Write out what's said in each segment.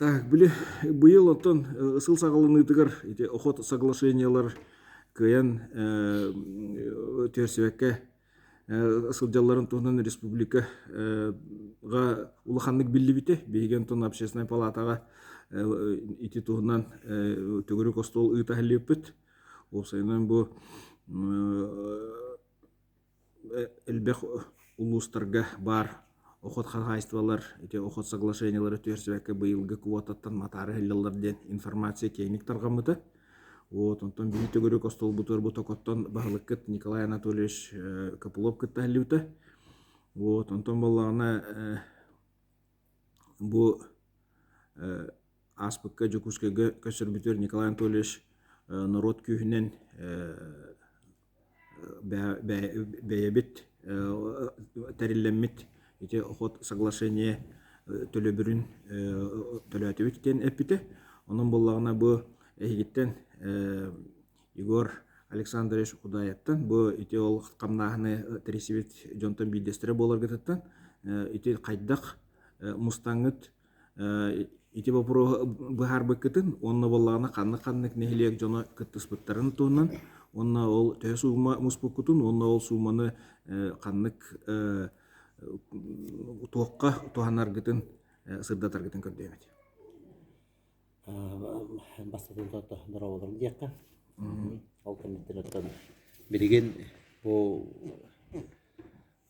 Так, били быйыл оттон сыл саҕаланыытыгар ити охот соглашениелар кыайан түһэрсибэккэ сылдьалларын туһунан республикаҕа улаханнык биллибитэ. Биһиги онтон общественнай палатаҕа ити туһунан төгүрүк остуол ыыта иһиллибиппит. Уопсайынан бу элбэх улуустарга баар охот хаһаайыстыбалар ити охот соглашениелары түһэрсибэккэ быйылгы квотаттан матаары иһиллэллэр диэн информация киэҥник тарҕаммыта. Вот, онтон биһи төгүрүк остуолбутугар бу Токоттон баһылыккыт Николай Анатольевич Копылов кытта иһиллибитэ. Вот, онтон буоллаҕына бу ааспыкка Дьокуускайга көрсөрбүтүгэр Николай Анатольевич норуот күүһүнэн бэйэбит тэриллэммит ити охот соглашение төлөбүрүн төлөөтүбүт диэн эппитэ. Онон буоллаҕына бу эһигиттэн Егор Александрович Худаевтан бу ити ол хамнааһыны тэрийсибит дьонтон биирдэстэрэ буоларгытыттан ити хайдах мустаҥҥыт Ити боппуруоһу быһаарбыккытын уонна буоллаҕына ханнык-ханнык нэһилиэк дьоно кыттыспыттарын туһунан уонна ол төһө суума муспуккутун уонна ол сууманы ханнык туохха туһанаргытын сырдатаргытын көрдүөм этэ. Бастакы дорооболорум диэххэ. Ол кэнниттэн оттон билигин бу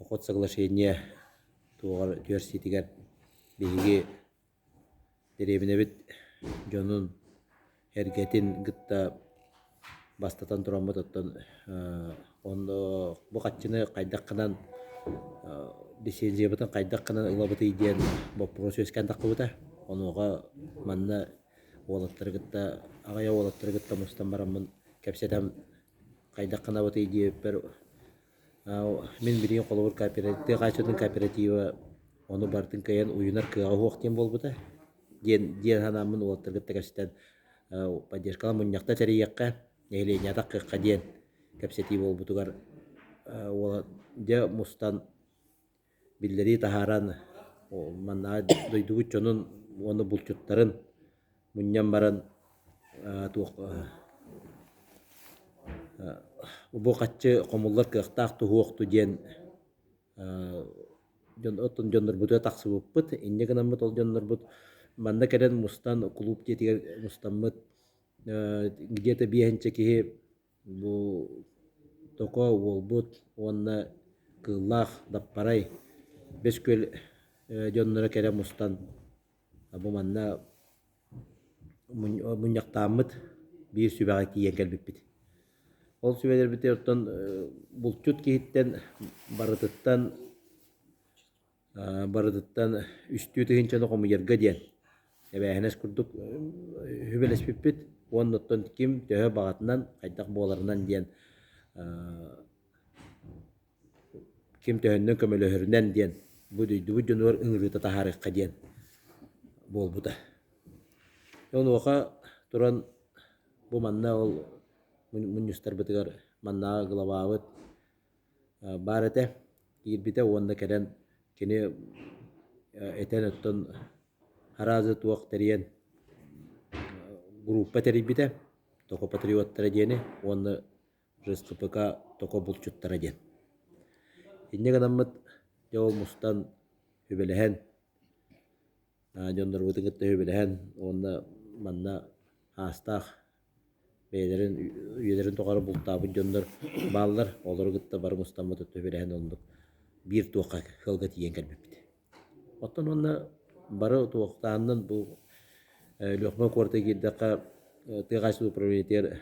Охот соглашение туоҕар түһэрсиитигэр биһиги дэриэбинэбит дьонун эргэтин кытта бастатан тураммыт оттон онно бу хаччыны хайдах гынан лицензиябытын хайдах гынан ылабытый диэн боппуруос үөскээн таххыбыта. Онуоха манна уолаттары кытта аҕыйах уолаттары кытта мустан бараммын кэпсэтэн хайдах гынабытый диэбиппэр Мин билигин холобур тыа хааччытын кооператива ону барытын кыайан уйунар кыаҕа суох диэн буолбута диэн диэн санааммын уолаттары кытта кэпсэтэн поддержкалаан мунньахта тэрийиэххэ, нэһилиэнньэҕэ таххыахха диэн кэпсэтии буолбутугар уола дьэ мустан биллэрии таһааран манна дойдубут дьонун уонна булчуттарын мунньан баран туох бу хаччы хомуллар кыахтаах туһуохту диэн дьон оттон дьоннорбутугар тахсыбыппыт. Инньэ гынаммыт ол дьоннорбут манна кэлэн мустан кулууп дьиэтигэр мустаммыт где-то биэһинчэ киһи Бу Токо уолбут уонна Кыыллаах Даппарай Бэс Күөл дьонноро кэлэ мустан бу манна мунньахтааммыт биир сүбэҕэ тиийэн кэлбиппит. Ол сүбэлэрбитигэр оттон булчут киһиттэн барытыттан Барытыттан үстүү тыһыынчаны хомуйарга диэн эбээһинэс курдук сүбэлэспиппит уонна оттон ким төһө баҕатынан, хайдах буоларынан диэн ким төһөннөн көмөлөһөрүнэн диэн бу дойдубут дьонугар ыҥырыыта таһаарыахха диэн буолбута. Онуоха туран бу манна ол мунньустарбытыгар маннааҕы главабыт баар этэ, киирбитэ уонна кэлэн кини этэн оттон араазы туох тэрийэн группа тэрийбитэ Токо патриоттара диэни уонна РСКПК Токо булчуттара диэн. Инньэ гынаммыт дьэ ол мустан сүбэлэһэн дьоннорбутун кытта сүбэлэһэн уонна манна аастаах бэйэлэрин үйэлэрин тухары бултаабыт дьоннор бааллар, олору кытта бары мустаммыт өттүбүрэһэн оннук биир туохха кыалга тиийэн кэлбиппит. Оттон уонна бары туохтааннан бу Өлүөхүмэ куората киирдэххэ тыа хаһаайыстыбатын управлениетыгар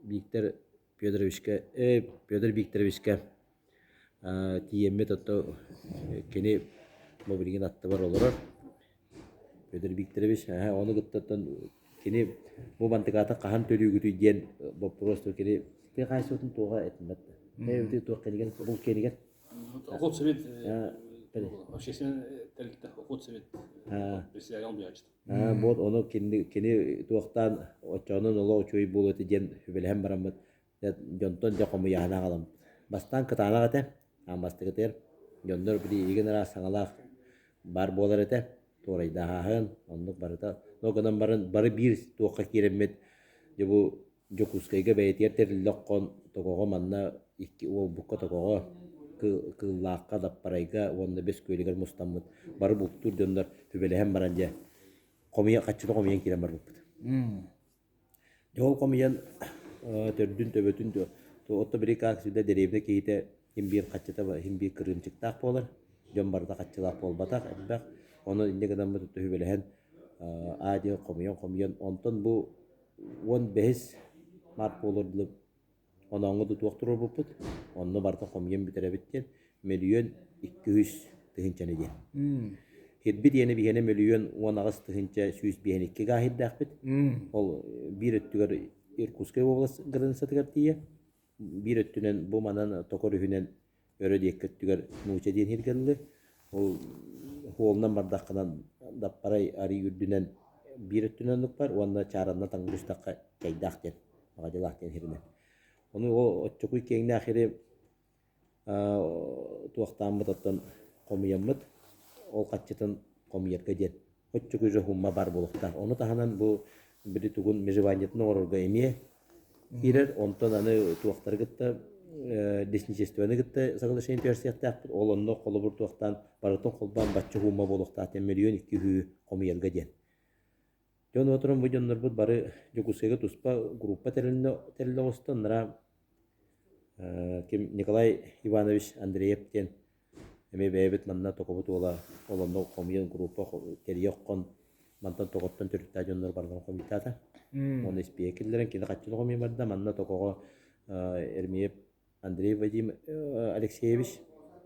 Виктор Федоровичка, Петр Викторовичка тиийэммит отто кини бу билигин аттыбар олорор. Петр Викторович ону кытта кини бу мантыкаата хаһан төлүүгүтүй диэн боппуруос кини тыа хаһаайыстыбатын туоҕа этиммэт. Эбити туох кэнигэр бул кэнигэр Охотсовет общественный тэрилтэ Охотсовет председатель буолааччыта. Вот ону кини кини туохтаан оччоонон олох үчүгэй буолуо этэ диэн сүбэлэһэн бараммыт дьонтон дьэ хомуйааһына аҕалам. Бастаан кытаанах этэ, аан бастакытыгар дьоннор били игин араас саҥалаах баар буолар этэ. Туорайдаһааһын, оннук барыта. Но гынан баран бары биир туохха киирэммит дьэ бу Дьокуускайга бэйэтигэр тэриллэ оххон Токоҕо манна икки уолбукка Токоҕо, Кыыллаахха, Даппарайга уонна Бэс Күөлүгэр мустаммыт бары бултуур дьоннор сүбэлэһэн баран дьэ хомуйа хаччыта хомуйан киирэн барбыппыт. Дьэ ол хомуйан төрдүн төбөтүн отто били как всегда дэриэбинэ киһитэ иһин биир хаччыта иһин биир кырыымчыктаах буолар. Дьон барыта хаччылаах буолбатах элбэх. Онон инньэ гынаммыт сүбэлэһэн аа диэн хомуйан-хомуйан онтон бу 15 март буолуор дылы онооҥҥо да туох туруорбуппут, онно барыта хомуйан бүтэрэбит диэн 1 200 000-чаны диэн. Хирбит иэнэ биһиэнэ 1 018 152 гааһирдээхпит. Ол биир өттүгэр Иркутскай уобалас границатыгар тиийэ, биир өттүнэн бу манан Токор үһүнэн өрө диэки өттүгэр нууча диэн иһиргэ дылы. Ол хуолунан бардаххына Даппарай арыы үрдүнэн биир өттүнэн оннук бар уонна чааранна таҥнары түстэххэ Чайдаах диэн Маҕадьылаах диэн сиринэн. Ону ол оччокуй киэҥнээх сири туохтааммыт оттон хомуйаммыт ол хаччытын хомуйарга диэн оччокуй же хумма баар буолуохтаах. Ону таһынан бу били тугун межеваниетын оҥорорго эмиэ киирэр. Онтон аны туохтары кытта лесничествоны кытта соглашение түһэрсиэхтээхпит. Ол онно холобур туохтаан барытын холбоон бачча хуумма буолуохтаах диэн 1 200 000 хомуйарга диэн. Дьон отуран бу дьоннорбут бары Дьокуускайга туспа группа тэрилиннэ тэриллэ оҕуста. Анараа ким Николай Иванович Андреев диэн эмиэ бэйэбит манна Токобут уола ол онно хомуйан группа тэрийэ оххон мантан Токоттон төрүттээх дьоннор барыларын хомуйтаата. Уонна испиэһэ киллэрэн кини хаччыны хомуйан барда. Манна Токоҕо Эрмиев Андрей Вадим Алексеевич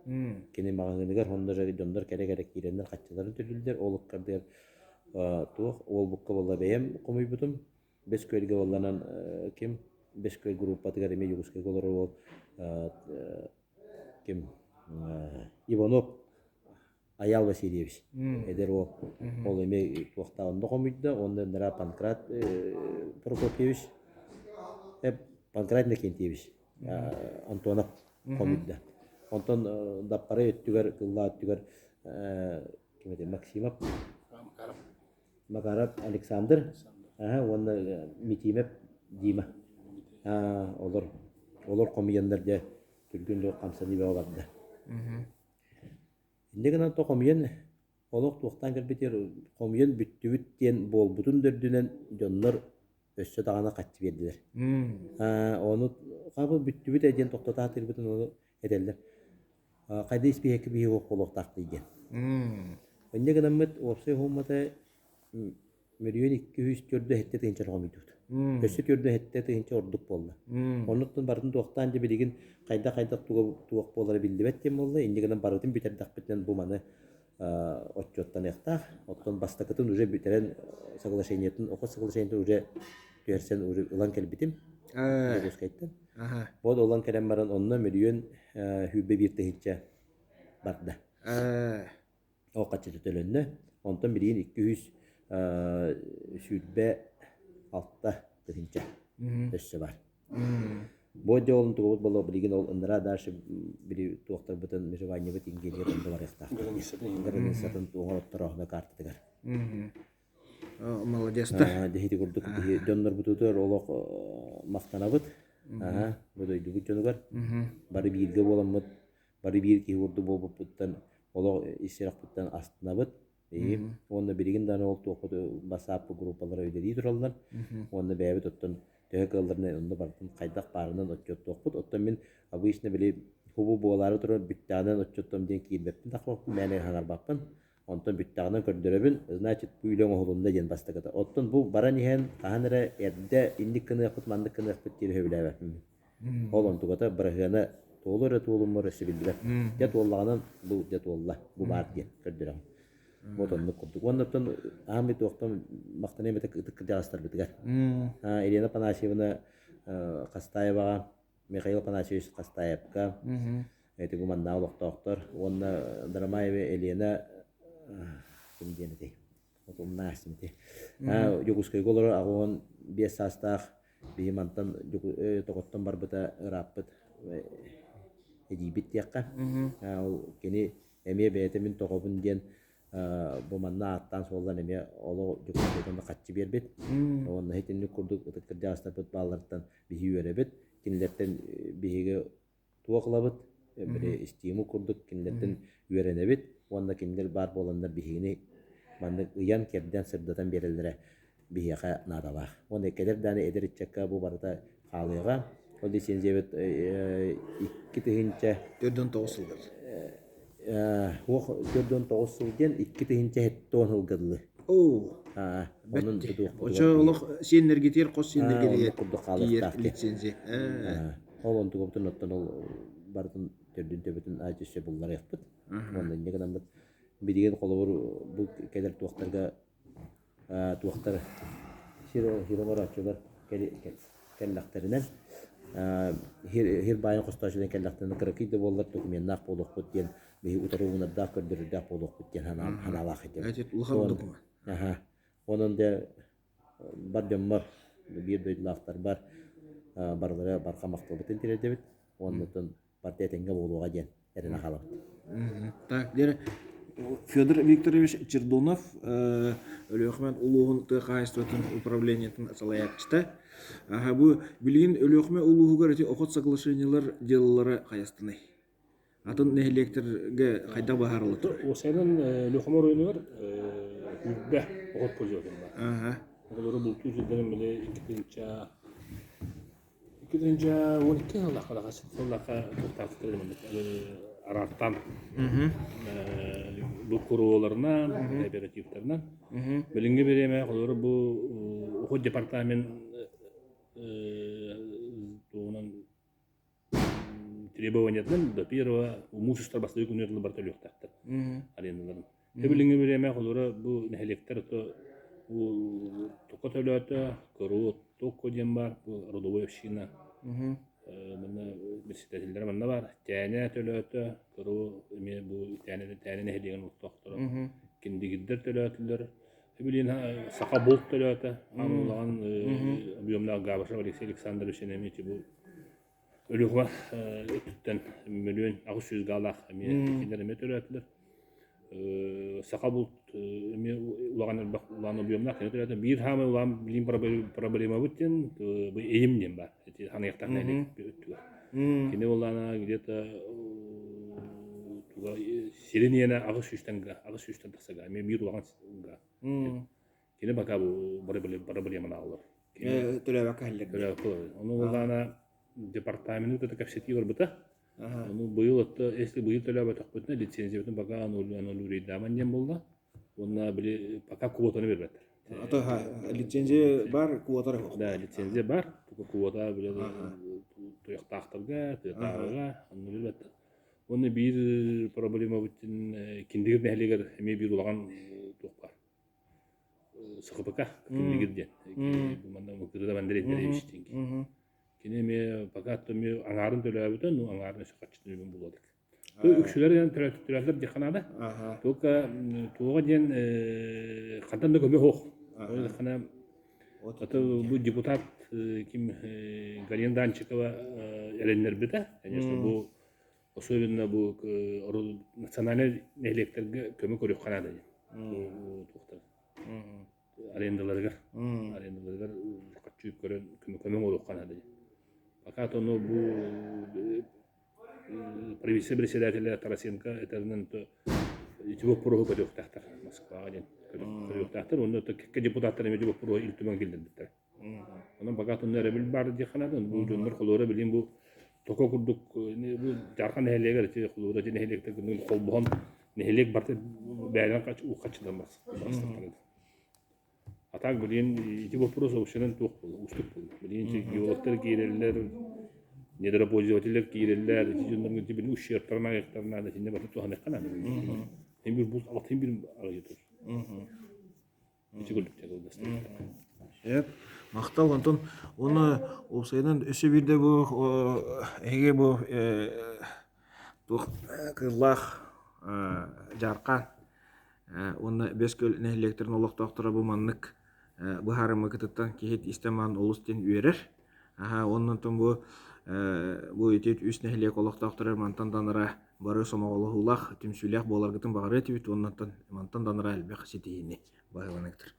кини маҕаһыыныгар онно дьоннор кэлэ-кэлэ киирэннэр хаччыларын төлүүллэр. Ол ыккардыгар туох уолбукка буолла бэйэм хомуйбутум. Бэс Күөлгэ буолланан ким Бэс Күөл группатыгар эмиэ Дьокуускайга олорор уол ким Иванов Айаал Васильевич эдэр уол ол эмиэ туохтаах онно хомуйда уонна ыныраа Панкрат Прокопьевич Панкрат Иннокентьевич Антонов хомуйда. Онтон Даппарай өттүгэр, Кыллаа өттүгэр ким этэ Максимов Макаров Александр уонна Митимов Дима олор олор хомуйаннар дьэ түргэн да хамсаныы бөҕө барда. Инньэ гынан то хомуйан олох туохтаан кэлбитигэр хомуйан бүттүбүт диэн буолбутун да үрдүнэн дьоннор өссө даҕаны хаччы биэрдилэр. Ону хаабыл бүттүбүт ээ диэн тохтотоотырбытын ону этэллэр. Хайда испииһэккэ биһиги буолуохтаахтый диэн. Инньэ гынаммыт уопсай уһуммата 1 247 000 хомуйдубут. Өссө 47 000 ордук буолла. Оннуттан барытын туохтаан дьэ билигин хайдах-хайдах туох буолара биллибэт диэн буолла. Инньэ гынан барытын бүтэрдэхпитинэн бу маны отчуоттаныахтаах. Оттон бастакытын уже бүтэрэн соглашениетын, охот соглашениетын уже түһэрсэн уже ылан кэлбитим. Дьокуускайтан. Вот ылан кэлэн баран онно 1 021 000 барда. Ол хаччыта төлөннө. Онтон билигин 226 000 өссө бар. Бу дьэ ол тугубут боло билигин ол ыныраа дальше били туохтарбытын межеваниебыт ингиэнигэр онно барыахтаах. Границатын туоҕар оттороохно картатыгар. Молодец-то. Дьэ ити курдук биһи дьоннорбутугар олох махтанабыт. Бу дойдубут дьонугар бары бииргэ буоламмыт, бары биир киһи курдук буолбуппуттан олох ис сүрэхпиттэн астынабыт. Уонна билигин даҕаны ол туохпут бассааппы группалара үлэлии тураллар. Уонна бэйэбит оттон төһө кыалларынан онно барытын хайдах баарынан отчуоттуохпут. Оттон мин обычно били хубу буолаары турар бүттэҕинэн отчуоттуом диэн киирбэппин тахпаппын, мээнэ хаҥарбаппын. Онтон бүттэҕинэн көрдөрөбүн, значит бу үлэ оҥоһулунна диэн бастакыта. Оттон бу баран иһэн хаһан эрэ эрдэ инник гыныахпыт, маннык гыныахпыт диэн сөбүлээбэппин. Ол онтуката быраһыана туолу эрэ туолуммар өссө биллибэт. Дьэ туоллаҕынан бу дьэ туолла, бу баар диэн көрдөрөҕүн. Вот оннук курдук. Уонна оттон аан туохтан махтаныам этэ ытык кырдьаҕастарбытыгар. Елена Панасьевна Хастаеваҕа, Михаил Афанасьевич Хастаевка, ити бу маннааҕы олохтоохтор уонна Драмаева Елена ким диэн этэй? Умнаастым ити. Дьокуускайга олорор 85 саастаах биһи мантан Тоҕоттон барбыта ырааппыт эдьиийбит диэххэ. Ол кини эмиэ бэйэтэ мин тоҕобун диэн. Бу манна ааттаан суоллан эмиэ олох Дьокуускайтан хаччы биэрбит. Уонна итинник курдук ытык кырдьаҕастарбыт баалларыттан биһи үөрэбит. Кинилэртэн биһиги туох ылабыт, били истииму курдук кинилэртэн үөрэнэбит уонна кинилэр баар буоланнар биһигини маннык ыйан-кэрдэн сырдатан биэрэллэрэ биһиэхэ наадалаах. Уонна кэлэр даҕаны эдэр ыччакка бу барыта хаалыаҕа. Ол лицензиябыт 2000 49 сылгар. Уох 49 сыл диэн 2070 сылга дылы. Оо, Онон Очо олох сиэннэргитигэр хос сиэннэргитигэр курдук тиийэр хаалыахтаах. лицензия. Ол онтугабытын оттон ол барытын төрдүн төбөтүн аайы өссө булларыахпыт. Уонна инньэ гынаммыт билигин холобур бу кэлэр туохтарга туохтар сир сир олорооччулар кэллэхтэринэн сир баайын хостооччулар кэллэхтэринэ кыракый да буоллар докуменнаах буолуохпут диэн биһи утары уунардаах көрдөрөрдөөх буолуохпут диэн санаалаах этим. Улахан документ. Онон дьэ бар дьоммор биир дойдулаахтарбар барылара барҕа махталбытын тириэрдэбит уонна барыта этэҥҥэ буолуоҕа диэн эрэнэ хаалабыт. Так, диэри Федор Викторович Чердонов Өлүөхүмэ улууһун тыа хаһаайыстыбатын управлениетын салайааччыта. Аха, бу билигин Өлүөхүмэ улууһугар ити охот соглашениелар дьыалалара хайастанай? Атын нэһилиэктэргэ хайдах быһаарыллар? Уопсайынан Өлүөхүмэ оройуонугар үрбэ охот пользователь бар. Оҕолору бултуур сирдэрин били 2 2012 сыллаахха сыллаахха туохтаахтык араартаан бу куруоларынан, кооперативтарынан. Билиҥҥи бириэмэ холобура бу ухут департамент туһунан требованиятынан до первого муус бастакы күнүгэр дылы барыта өлүөхтээхтэр арендаларын. Билиҥҥи бириэмэ холобура бу нэһилиэктэр то бу токо төлөөтө, кыруу Токко диэн баар, бу родовой община. Манна председателлэрэ манна баар. Тээнэ төлөөтө, кыруу эмиэ бу Тээнэ Тээнэ нэһилиэгин олохтоохторо. Киндигирдэр төлөөтүлэр. Билин саха булт төлөөтө. Аан объемнаах Габышев Алексей Александрович эмиэ бу Өлүөхүмэ өттүттэн мөлүөн 800 гаалаах эмиэ кинилэр эмиэ төрөөтүлэр. Саха булт эмиэ улахан элбэх улахан объемнаах кини төрөөтө. Биир хаамай улахан билим проблемабыт диэн бу эйим диэн баар. Ити ханыйахтаах нэһилиэк өттүгэр. Кини буоллаана где-то туга сирин иэнэ 800-тэн 800-тэн тахсага эмиэ биир улахан га. Кини пока бу проблемалаах Төлөөбөккө иһэллэр. Төлөөбөккө Ону буоллаҕына департаменты кытта кэпсэтии барбыта. Ону быйыл отто если быйыл төлөөбөтөхпүтүнэ лицензиябытын пока аннулируйдааман диэн буолла. Уонна били пока квотаны бербэттэр. А то лицензия бар, квота жоқ. Да, лицензия бар, только квота били туйахтаахтарга, тыатааҕыга онну билбэттэр. Уонна биир проблемабытын Киндигир нэһилиэгэр эмиэ биир улахан туох бар. СХПК Киндигир диэн. Манна Кырыда Андрей Андреевич диэн. Кини эмиэ пока эмиэ аҥаарын төлөөбүтэ, ну аҥаарын өссө хаччытын үбүн булуодук. Үксүлэр төлөөллөр диэххэ наада. Только туоҕа диэн хантан да көмө суох. Ол Аты бу депутат ким Галина Данчикова эрэннэрбитэ. Конечно, бу особенно бу национальнай нэһилиэктэргэ көмө көрүөххэ наада диэн. Туохтар арендаларыгар арендаларыгар харчы көрөн көмө көмө оҥоруохха наада диэн. Пока то ну бу правительство председателя Тарасенко этэринэн то ити боппуруоһу көрүөхтээхтэр Москваҕа диэн көрүөхтээхтэр уонна кэккэ депутаттар эмиэ ити боппуруоһу Ил Түмэн киллэрбиттэр. Онон пока онно эрэбил баар диэххэ наада. Бу дьоннор холуора билигин бу токо курдук бу Дьаархан нэһилиэгэр ити холуора ити нэһилиэктэр холбоһон нэһилиэк барыта бэйэлэрин хаччыдан барсыахтара. А так билигин ити вопрос вообще туох буолла, уустук буолла. Билигин ити геологтар киирэллэр, недропользователлэр киирэллэр, ити дьоннорго ити билигин ущербтарын аҕыйахтарына итиннэ барыта туһаныахха наада. Син бир булт алтын бир аҕыйатыр. Ити курдук кылгастык. Сөп. Махтал онтон уонна уопсайынан өссө биирдэ бу эһиги бу туох кыыллаах дьаархаан уонна Бэс Күөл нэһилиэктэрин олохтоохторо бу маннык быһаарыммыкытыттан киһи истэн баран олус диэн үөрэр. Аһа, уонна онтон бу Бу ити үс нэһилиэк олохтоохторо мантан данара бары сомоҕолоһуулаах, түмсүүлээх буоларгытын баҕарыа этибит уонна мантан данара элбэх ситиһиини баһыланыктыр.